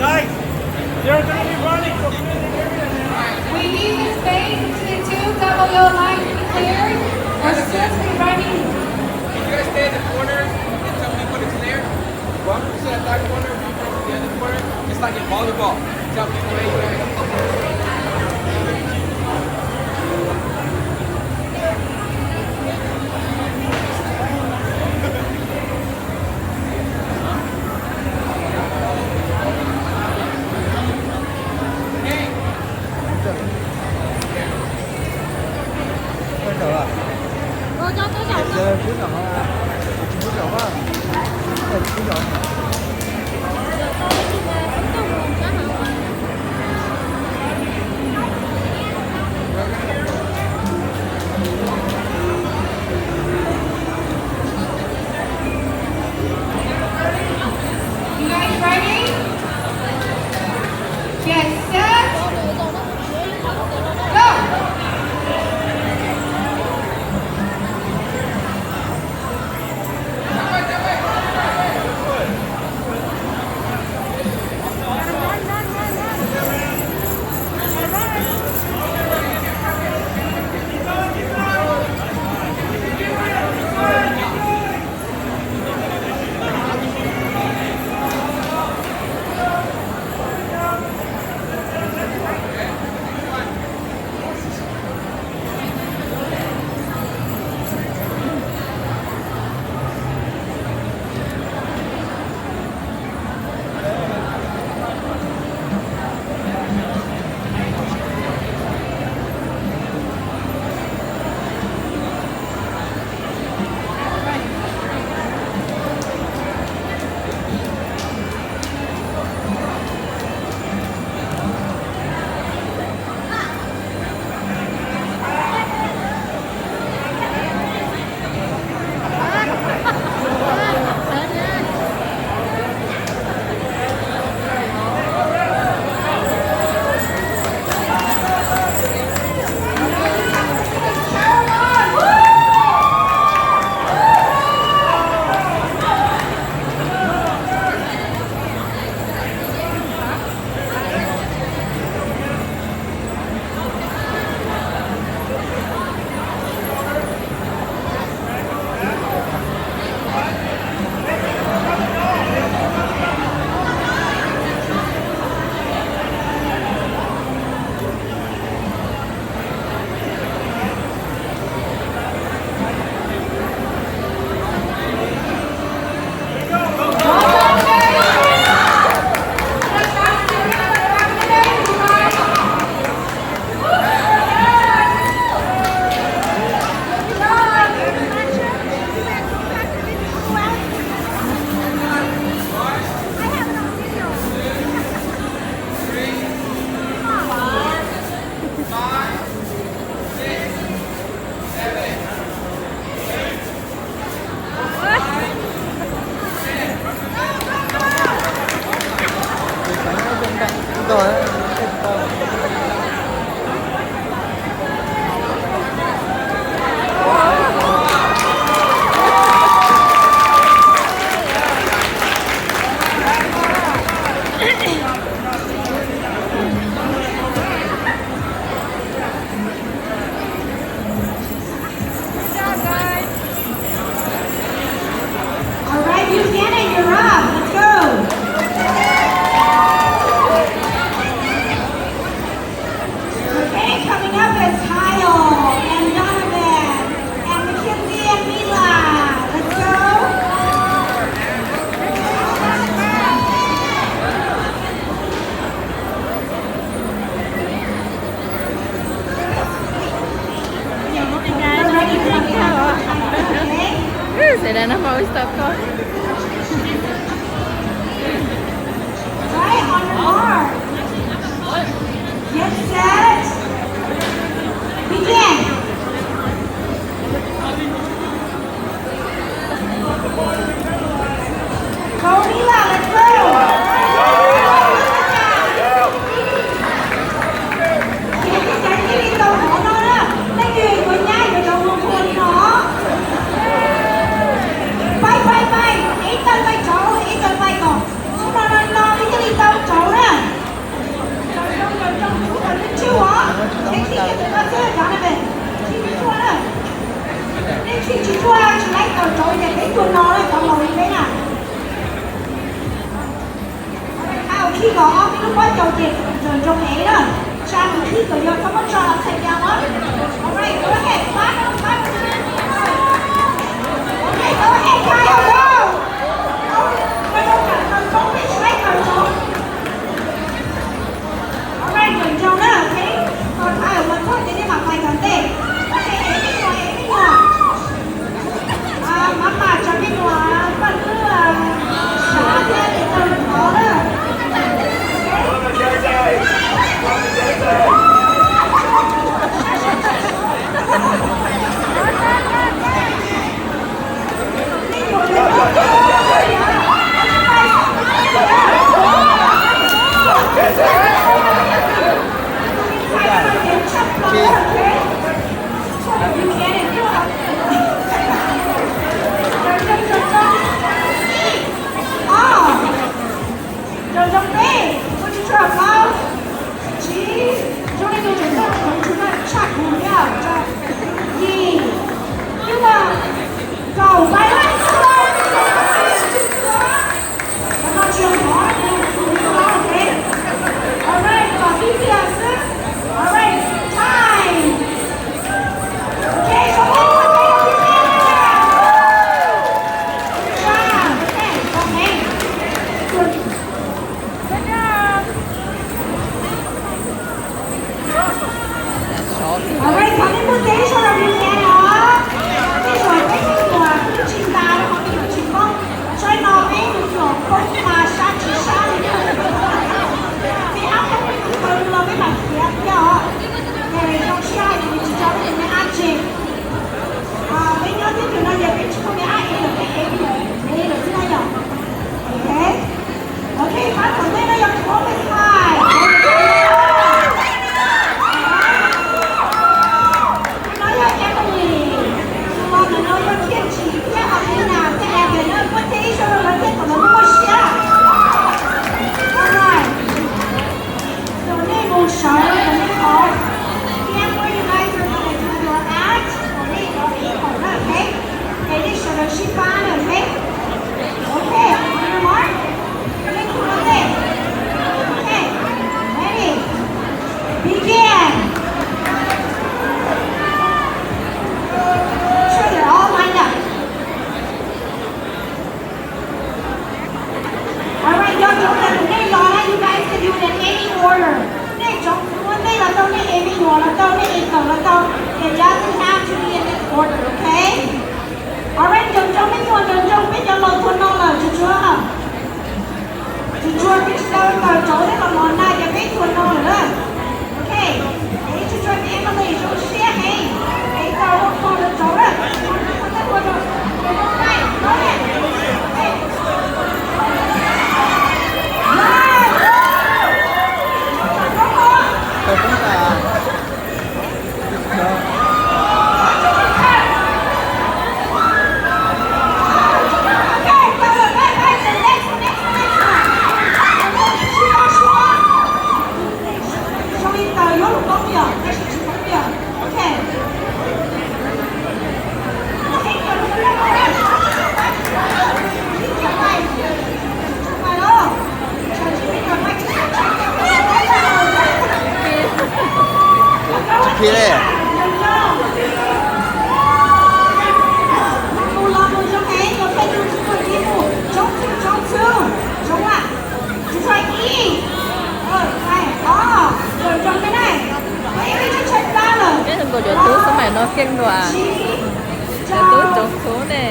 Guys, they're gonna be running, so clear the area. We need the space between the two double yellow lines to be cleared. Our students will be running. If you guys stay in the corner and tell people to clear, one person at that corner, one person at the other corner, it's like a volleyball. Tell people, hey, you guys. You guys ready? Get set. Go. Good job, guys. All right, Buchanan, you're up. Let's go. Okay, coming up is Kyle and Donovan and Mackenzie and Mila. Let's go. Khij kom ob peb lub pob caus ces nrog nrog ev na. Tsa tus khij kom yog txhob muab tso los txhais cas os. All right, go ahead, pab, pab. Ok, go ahead, Kyle, go. Koj zoo kawm tau tsob peb sib kawm tsob. All right, kawm nrog na, ok. Koj thaij ua txog ces nej mam pais tom ntej. Ok, ev me nyuam, ev me nyuam. Mab mam tso me nyuam paj hlwb sav thiab tes taw rau na. Rau zoo peb, ua tsis tshua paub. Tsib, zoo li tus tseem txawj khwv tshwm tshaj kuv thiab. Yim, ib, kaum, pais lawm. Cov no tsis yog mov, yog khwv no, ok. All right, kom tib tiag xwb. All right, time. Ok, số một, một cái đầu tiên nha. Good job. Okay, okay. Good job. All right, thov nej muaj teb sau rau video no. Tej zaum peb tus nyuam twb tsis ntas rau qhov me nyuam tsis poob. Saib no peb tus nyuam poob mas sab tsis sab li. Ces ab peb tus nyuam los peb mam khiav thiab os. Ces zoo siab hais tias nws tsis tso peb tus me ab tseg. Peb nyob teb chaws no ces peb tsis muaj me ab ev lawm, peb ev me nyuam ev lawm xwb na yom. Ok. Ok, pab tom ntej no yog Thomas High. Tus no yog Emily. Tus no yog Thiaj Tsim thiab Alina thiab Evan na, muaj teb ib zaug rau lawv thiab thaum lawv muaj muaj siab. Alright. Thaum nej mus sawv, thaum nej qhov, before you guys are gonna do your act, thaum nej qhov ib qhov na, ok? Es nej sawv daws sib pab na, ok? Ok, on your mark. Ready, okay, ready, begin. Sure, they're all lined up. All right, yog tsoom txawm nej los na, you guys can do it in any order. Nej tsoom txwv ua ntej los tau, nej ev me nyuam los tau, nej ev kawm los tau. It doesn't have to be in this order, okay? All right, nco ntsoov me nyuam, nco ntsoov peb cov laus txhua no lawm, tsuag tsuag. Tsuag tsuag peb sawv daws tau rauv tej los mov na, ces peb txhua no lawm. Ok, es tsuag tsuag peb ua zoo siab heev, es tau ua kho rau rauv lawm. Peb hu nkaus cov tub xab maim no keej dua. Cov tub tsoov txhuv ne.